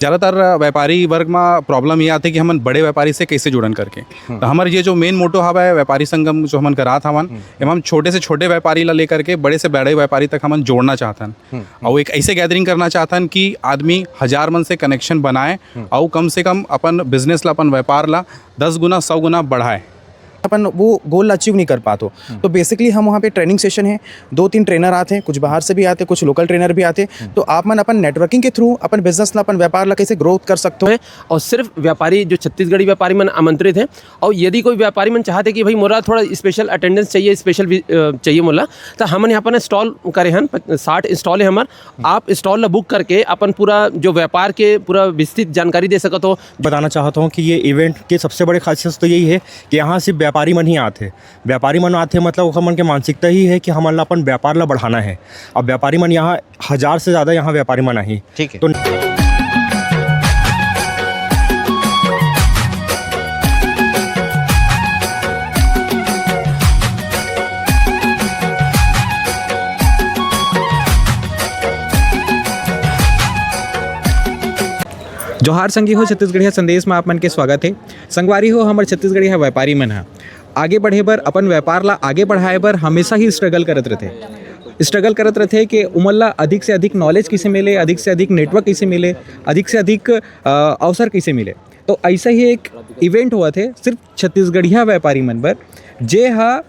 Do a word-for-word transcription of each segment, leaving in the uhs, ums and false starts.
ज़्यादातर व्यापारी वर्ग में प्रॉब्लम ये आथे कि हमन बड़े व्यापारी से कैसे जुड़न करके। तो हमर ये जो मेन मोटो हवय, व्यापारी संगम जो हमन करात हवन, एमा हम छोटे से छोटे व्यापारी ला लेकर के बड़े से बड़े व्यापारी तक हमन जोड़ना चाहथन। अउ एक ऐसे गैदरिंग करना चाहथन कि आदमी हजार मन से कनेक्शन बनाए, अउ कम से कम अपन बिजनेस ला, अपन व्यापार ला दस गुना, सौ गुना बढ़ाए। अपन वो गोल अचीव नहीं कर पात हो। तो बेसिकली हम वहाँ पे ट्रेनिंग सेशन है, दो तीन ट्रेनर आते हैं, कुछ बाहर से भी आते हैं, कुछ लोकल ट्रेनर भी आते हैं। तो आप मन अपन नेटवर्किंग के थ्रू अपन बिजनेस ला, अपन व्यापार ला कैसे ग्रोथ कर सकते हो। और सिर्फ व्यापारी, जो छत्तीसगढ़ी व्यापारी मन आमंत्रित हैं। और यदि कोई व्यापारी मन चाहते कि भाई मोला थोड़ा स्पेशल अटेंडेंस चाहिए, स्पेशल चाहिए मोला, तो हमन यहाँ पर स्टॉल करे हन, साठ स्टॉल है हमार। आप स्टॉल ला बुक करके अपन पूरा जो व्यापार के पूरा विस्तृत जानकारी दे सकत हो। बताना चाहता हूँ कि ये इवेंट के सबसे बड़े खासियत तो यही है कि यहाँ सिर्फ व्यापारी मन ही आते हैं। व्यापारी मन आते हैं, मतलब ओकर मन के मानसिकता ही है कि हमन ला अपन व्यापार ला बढ़ाना है। अब व्यापारी मन यहाँ हजार से ज़्यादा यहाँ व्यापारी मन आही। ठीक है। तो जोहार संगी हो, छत्तीसगढ़िया संदेश में आप मन के स्वागत है। संगवारी हो, हमर छत्तीसगढ़िया व्यापारी मन ह आगे बढ़े बर, अपन व्यापार ला आगे बढ़ाए बर हमेशा ही स्ट्रगल करत रहथे। स्ट्रगल करत रहथे कि उमन ला अधिक से अधिक नॉलेज किसे मिले, अधिक से अधिक नेटवर्क किसे मिले, अधिक से अधिक अ, अवसर किसे मिले। तो ऐसा ही एक इवेंट होवत हे सिर्फ छत्तीसगढ़िया व्यापारी मन बर, जे ह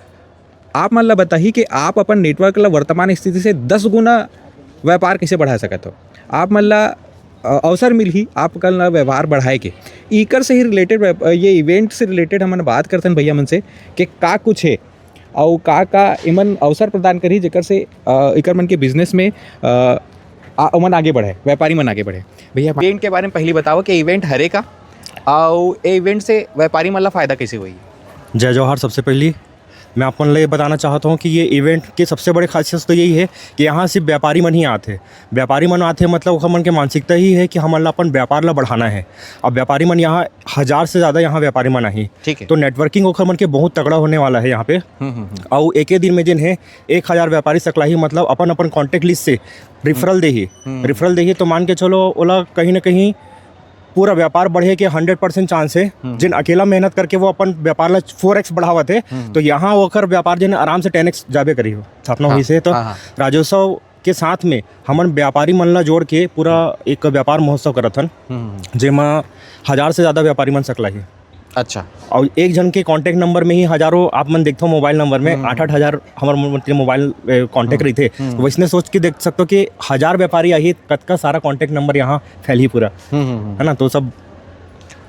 आप मन ला बताही कि आप अपन नेटवर्क ला वर्तमान स्थिति से दस गुना व्यापार कइसे बढ़ा सकत हो। आप मन ला अ, अवसर मिलही आप कन ला व्यवहार बढ़ाए के। इकर से ही रिलेटेड, ये इवेंट से रिलेटेड हमन बात करथन भैया मन से कि का कुछ हे अउ का का इमन अवसर प्रदान करही, जेकर से अ, इकर मन के बिजनेस में अ, आ, ओमन आगे बढ़े, व्यापारी मन आगे बढ़े। भैया, इवेंट के बारे में पहली बताओ कि इवेंट हरे का, अउ ए इवेंट से व्यापारी मन ला फायदा कैसे होही? जय जोहार। सबसे पहली मैं आप मन ला ये बताना चाहता हूँ कि ये इवेंट की सबसे बड़ी खासियत तो यही है कि यहाँ सिर्फ व्यापारी मन ही आते हैं। व्यापारी मन आते हैं, मतलब ओकर मन के मानसिकता ही है कि हमन ला अपन व्यापार ला बढ़ाना है। अब व्यापारी मन यहाँ हजार से ज़्यादा यहाँ व्यापारी मन आही। ठीक है। तो नेटवर्किंग ओकर मन के बहुत तगड़ा होने वाला है यहाँ पे। हम्म, हम्म, हम्म। अउ एके दिन में जिन है एक हजार व्यापारी सकलाही, मतलब अपन अपन कॉन्टैक्ट लिस्ट से रिफरल देही। रिफरल देही तो मान के चलो, ओला कहीं ना कहीं पूरा व्यापार बढ़े के हंड्रेड परसेंट चांस है। जिन अकेला मेहनत करके वो अपन व्यापार ला फोर एक्स बढ़ावत है, तो यहाँ ओकर व्यापार जिन आराम से टेन एक्स जाबे करी हो। स्थापना हाँ, हुई से तो हाँ, हाँ। राज्योत्सव के साथ में हमन व्यापारी मन ला जोड़ के पूरा एक व्यापार महोत्सव करत हन, हम्म, जेमा हजार से ज़्यादा व्यापारी मन सकलाही। अच्छा। और एक जन के कॉन्टैक्ट नंबर में ही हजारों, आप मन देखथो मोबाइल नंबर में आठ आठ हजार हमर मन के मोबाइल कॉन्टैक्ट रहिथे। तो वैसने सोच के देख सकते हो कि हजार व्यापारी आही, कतका सारा कॉन्टैक्ट नंबर यहाँ फैलही पूरा, हम्म, हम्म, हम्म। है ना। तो सब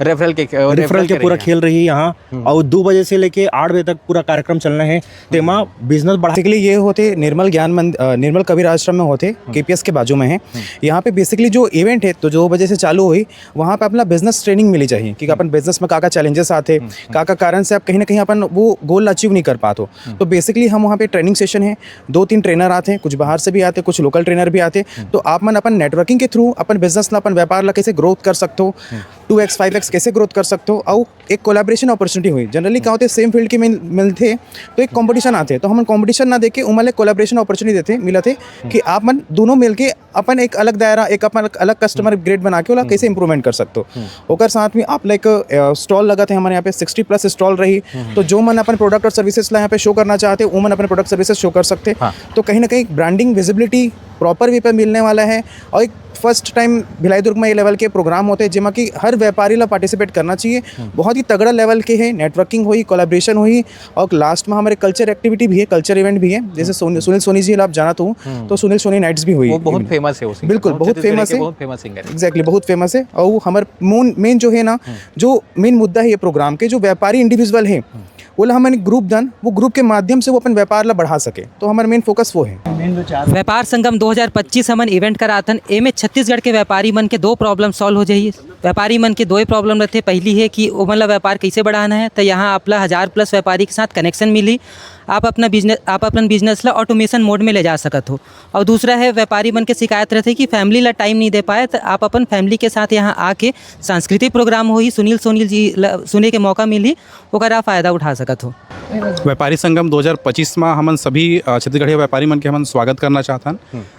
रेफरल के रेफरल के पूरा खेल रही है यहाँ। और दो बजे से लेके आठ बजे तक पूरा कार्यक्रम चलना है। तेमा बिजनेस बढ़ा बेसिकली ये होते निर्मल ज्ञान मंद अ, निर्मल कबीर आश्रम में होते, केपीएस के बाजू में है। यहाँ पे बेसिकली जो इवेंट है तो दो बजे से चालू हुई, वहाँ पे अपना बिजनेस ट्रेनिंग मिली चाहिए कि अपन बिजनेस में का का चैलेंजेस आते, का का कारण से आप कहीं ना कहीं अपन वो गोल अचीव नहीं कर पाते हो। तो बेसिकली हम वहाँ पे ट्रेनिंग सेशन है, दो तीन ट्रेनर आते हैं, कुछ बाहर से भी आते हैं, कुछ लोकल ट्रेनर भी आते हैं। तो आप मन अपन नेटवर्किंग के थ्रू अपन बिजनेस ला, अपन व्यापार ला कैसे ग्रोथ कर सकते हो, टू एक्स फाइव एक्स कैसे ग्रोथ कर सकते हो, और एक कोलैबोरेशन अपॉर्चुनिटी हुई। जनरली क्या होते हैं, सेम फील्ड के मिल मिलते हैं तो एक कॉम्पिटिशन आते हैं, तो हम कॉम्पिटिशन ना देके उमन ला कोलैबोरेशन अपॉर्चुनिटी देते मिलते कि आप मन दोनों मिलके अपन एक अलग दायरा, एक अपन अलग कस्टमर ग्रेड बना के ओला कैसे इंप्रूवमेंट कर सकते हो। ओकर साथ में आप लाइक स्टॉल लगत है, हमारे यहाँ पे सिक्सटी प्लस स्टॉल रही। तो जो मन अपन प्रोडक्ट और सर्विसेज ला यहाँ पे शो करना चाहते हैं, वो मन अपन प्रोडक्ट सर्विसेज शो कर सकते हैं। तो कहीं ना कहीं ब्रांडिंग विजिबिलिटी प्रॉपर वे पे मिलने वाला है। और एक फर्स्ट टाइम भिलाई दुर्ग में ये लेवल के प्रोग्राम होते हैं, जेमा कि हर व्यापारी ला पार्टिसिपेट करना चाहिए। बहुत ही तगड़ा लेवल के है, नेटवर्किंग हुई, कोलैबोरेशन हुई, और लास्ट में हमारे कल्चर एक्टिविटी भी है, कल्चर इवेंट भी है। जैसे सोनी- सुनील सोनी जी ला आप जानत हो, तो सुनील सोनी नाइट्स भी हुई। वो बहुत फेमस है, वो सिंगर। बिल्कुल, बहुत छत्तीसगढ़ फेमस के है। बहुत फेमस सिंगर है। एग्जैक्टली, बहुत फेमस है। और हमारे मेन मेन जो है ना, जो मेन मुद्दा है ये प्रोग्राम के, जो व्यापारी इंडिविजुअल है, वो ला हमन ग्रुप दन, वो ग्रुप के माध्यम से वो अपन व्यापार ला बढ़ा सके, तो हमारा मेन फोकस वो है। व्यापार संगम दो हज़ार पच्चीस हमन इवेंट कराथन। एमे छत्तीसगढ़ के व्यापारी मन के दो प्रॉब्लम सॉल्व हो जाही। व्यापारी मन के दो ही प्रॉब्लम रहथे। पहली है कि ओमन ला व्यापार कैसे बढ़ाना है, तो यहाँ आपला हजार प्लस व्यापारी के साथ कनेक्शन मिली। आप अपना बिजनेस, आप अपन बिजनेस ला ऑटोमेशन मोड में ले जा सकत हो। और दूसरा है, व्यापारी मन के शिकायत रहथे कि फैमिली ला टाइम नहीं दे पाए, तो आप अपन फैमिली के साथ यहाँ आके सांस्कृतिक प्रोग्राम होही, सुनील सोनी जी ला सुने के मौका मिलही, ओकर आप फायदा उठा सकत हो। व्यापारी संगम दो हज़ार पच्चीस में हमन सभी, अ, छत्तीसगढ़िया व्यापारी मन के हमन स्वागत करना चाहथन।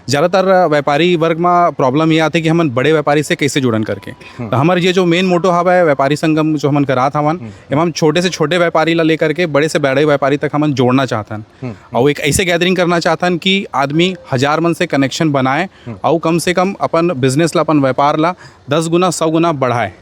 ज़्यादातर व्यापारी वर्ग में प्रॉब्लम ये आथे कि हमन बड़े व्यापारी से कैसे जुड़न करके। तो हमर ये जो मेन मोटो हवय व्यापारी संगम जो हमन करात हवन, एमा हम छोटे से छोटे व्यापारी ला लेकर के बड़े से बड़े व्यापारी तक हमन जोड़ना चाहथन। और एक ऐसे गैदरिंग करना चाहथन कि आदमी हजार मन से कनेक्शन बनाए और कम से कम अपन बिजनेस ला, अपन व्यापार ला दस गुना, सौ गुना बढ़ाए।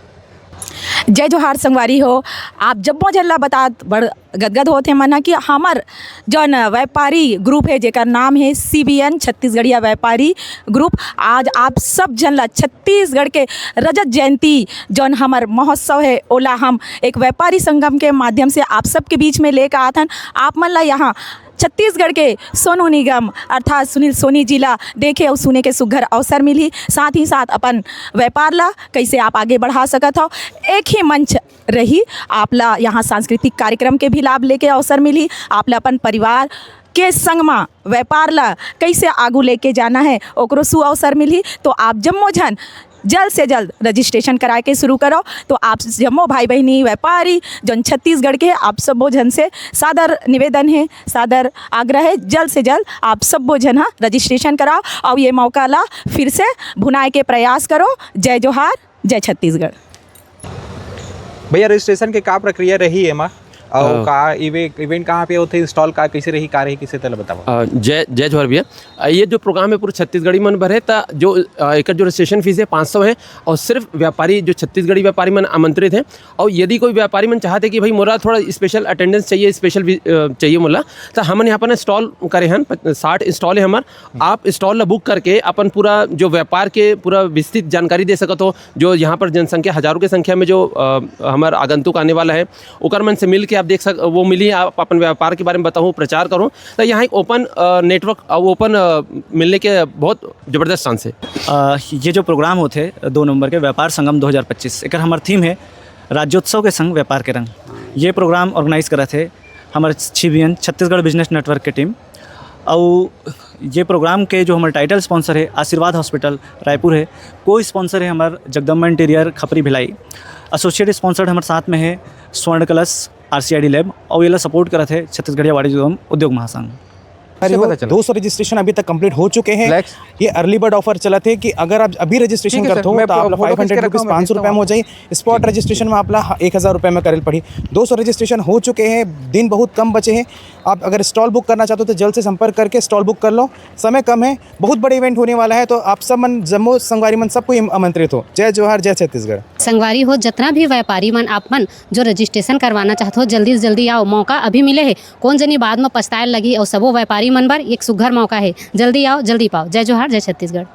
जय जोहार संगवारी हो। आप जम्मो झन ला बतात बड़ गदगद होत हे मन ह कि हमर जौन व्यापारी ग्रुप हे, जेकर नाम हे सीबीएन छत्तीसगढ़िया व्यापारी ग्रुप, आज आप सब झन ला छत्तीसगढ़ के रजत जयंती जौन हमर महोत्सव हे, ओला हम एक व्यापारी संगम के माध्यम से आप सबके बीच में लेके आथन। आप मन ला यहाँ छत्तीसगढ़ के सोनू निगम अर्थात सुनील सोनी जी ला देखे अउ सुने के सुघर अवसर मिलही, साथ ही साथ अपन व्यापार ला कैसे आप आगे बढ़ा सकत हव, एक ही मंच रही। आप ला यहाँ सांस्कृतिक कार्यक्रम के भी लाभ लेके अवसर मिलही। आप ला अपन परिवार के संग मा व्यापार ला कैसे आगू लेके जाना है, ओकरो सु अवसर मिलही। तो आप जम्मो झन जल्द से जल्द रजिस्ट्रेशन कराए के शुरू करो। तो आप जम्मो भाई बहिनी व्यापारी जौन छत्तीसगढ़ के, आप सबो झन से सादर निवेदन है, सादर आग्रह है, जल्द से जल्द आप सबो झन हा रजिस्ट्रेशन कराओ और ये मौका ला फिर से भुनाए के प्रयास करो। जय जोहार, जय छत्तीसगढ़। भैया, रजिस्ट्रेशन के का प्रक्रिया रही एमा? और अ, का इवे-, इवेंट कहाँ पे होथे, इंस्टॉल का कैसे रही, का रही, किसे तेला बताओ। अ, जय, जय जोहार भैया। अ, ये जो प्रोग्राम है पूरे छत्तीसगढ़ी मन बर है, त जो, अ, एकर जो रजिस्ट्रेशन फीस है पाँच सौ है और सिर्फ व्यापारी, जो छत्तीसगढ़ी व्यापारी मन आमंत्रित हैं। और यदि कोई व्यापारी मन चाहते कि भाई मोला थोड़ा स्पेशल अटेंडेंस चाहिए, स्पेशल वि-, अ, चाहिए मोला, त हमन यहाँ पर ना स्टॉल करे हन, पच-, साठ स्टॉल है हमार। आप स्टॉल ला बुक करके अपन पूरा जो व्यापार के पूरा विस्तृत जानकारी दे सकत हो। जो यहाँ पर जनसंख्या हजारों की संख्या में जो, अ, हमार आगंतुक आने वाला है, ओकर मन से मिल के आप देख सक-, वो मिली, आप अपन व्यापार के बारे में बताओ, प्रचार करो। तो यहाँ एक ओपन, अ, नेटवर्क, अ, ओपन, अ, मिलने के बहुत जबरदस्त चांस है। अ, ये जो प्रोग्राम होथे दो नंबर के व्यापार संगम दो हज़ार पच्चीस, एकर हमर थीम है राज्योत्सव के संग व्यापार के रंग। ये प्रोग्राम ऑर्गेनाइज करत हे हमर सीबीएन छत्तीसगढ़ बिजनेस नेटवर्क के टीम। अउ ये प्रोग्राम के जो हमर टाइटल स्पॉन्सर है आशीर्वाद हॉस्पिटल रायपुर है, को स्पॉन्सर है हमर जगदम्बा इंटीरियर खपरी भिलाई, एसोसिएट स्पॉन्सर्ड हमर साथ में है स्वर्ण कलश आरसीआईडी लैब, और ये ला सपोर्ट करत है छत्तीसगढ़िया वाणिज्य एवं उद्योग महासंघ। अरे हो, पता चला। दो सौ रजिस्ट्रेशन अभी तक कंप्लीट हो चुके हैं। फ्लैक्स। ये अर्ली बर्ड ऑफर चलत हे कि अगर आप अभी रजिस्ट्रेशन ठीक है सर, करते हो मैं तो आप फोटो खींच के फाइव हंड्रेड रुपीज, रखा हूँ, पाँच सौ रुपया में हो जाही। स्पॉट रजिस्ट्रेशन में आपला एक हज़ार रुपया में करे ल पड़ही। दो सौ रजिस्ट्रेशन हो चुके हैं, दिन बहुत कम बचे हैं। आप अगर स्टॉल बुक करना चाहते हो तो जल्द से संपर्क करके स्टॉल बुक कर लो, समय कम है, बहुत बड़ा इवेंट होने वाला है। तो आप सब मन, जम्मो संगवारी मन, सबको आमंत्रित हो। जय जोहार, जय छत्तीसगढ़। संगवारी हो, जतना भी व्यापारी मन, आप मन जो रजिस्ट्रेशन करवाना चाहत हो, जल्दी से जल्दी आओ, मौका अभी मिले है। कोन जनी बाद में पछताए लगही, और सबो व्यापारी मन बर एक सुघर मौका है। जल्दी आओ, जल्दी पाओ। जय जोहार, जय छत्तीसगढ़।